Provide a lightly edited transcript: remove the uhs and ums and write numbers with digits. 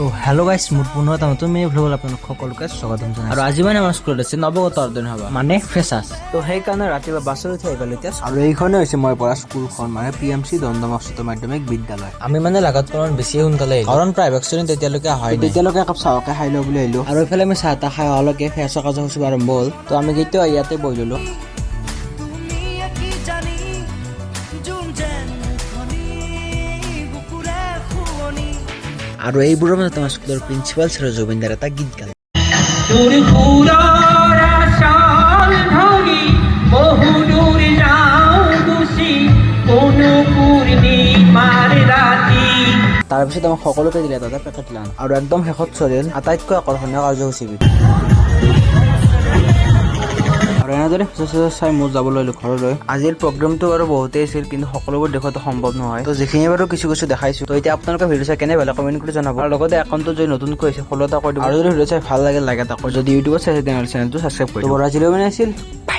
তো হেল্ল' গাইছ, মোৰ পুনৰ এটা নতুন মিনি ভ্লগত আপোনালোক সকলোকে স্বাগতম জনাইছোঁ। আৰু আজি মানে আমাৰ স্কুলত আছে নৱগত অৰ্জন সভা, মানে ফ্ৰেচাৰ্ছ। তো সেইকাৰণে ৰাতিপুৱা বাছত উঠি আহি পালোঁ এতিয়া। আৰু এইখনে হৈছে মই পঢ়া স্কুলখন, মানে পিএমচি দমদমা উচ্চতৰ মাধ্যমিক বিদ্যালয়। আমি মানে লাগাত অকণমান বেছি সোনকালে আহিলো, কাৰণ প্ৰায়ভাগ ষ্টুডেণ্ট তেতিয়ালৈকে অহাই নাই। তেতিয়ালৈকে একাপ চাহকে খাই লওঁ বুলি আহিলোঁ। আৰু এইফালে আমি চাহ তাহ খাই অহালৈকে ফ্ৰেচাৰ্ছৰ কাৰ্যসূচী আৰম্ভ হ'ল। তো আমি কেতিয়াও ইয়াতে বহি ল'লোঁ। তুমি কি জানি যোন যেন মুখনি বুকুৰে শুৱনি। আৰু এইবোৰৰ মাজত আমাৰ স্কুলৰ প্ৰিন্সিপাল ছাৰ জুবিনদাৰ এটা গীত গালে। তোৰ সুৰৰ আচল ধৰি বহু দূৰ যাওঁ গুচি কোনো পূৰ্ণিমাৰ ৰাতি। তাৰপিছত আমাক সকলোকে দিলে এটা এটা পেকেট লাঞ্চ। আৰু একদম শেষত চলিল আটাইতকৈ আকৰ্ষণীয় কাৰ্যসূচীবিধ। আৰু এনেদৰে ফ্ৰেচাৰ্ছ চাই মোৰ যাব ল'লো ঘৰলৈ। আজিৰ প্ৰগ্ৰেমটো বাৰু বহুতেই আছিল, কিন্তু সকলোবোৰ দেখুৱাটো সম্ভৱ নহয়। তো যিখিনি বাৰু কিছু কিছু দেখাইছো। তো এতিয়া আপোনালোকে ভিডিঅ' চাই কেনে পালে কমেণ্ট কৰি জনাব। আৰু লগতে একাউণ্টটো যদি নতুনকৈ হৈছে, ফ'ল' এটা কৰি দিব। আৰু যদি ভিডিঅ' চাই ভাল লাগে, লাইক এটা কৰি, যদি ইউটিউবত চাইছে তেনেহ'লে চেনেলটো ছাবস্ক্ৰাইব কৰি দিব। আজিলৈ মানে আছিল। বাই।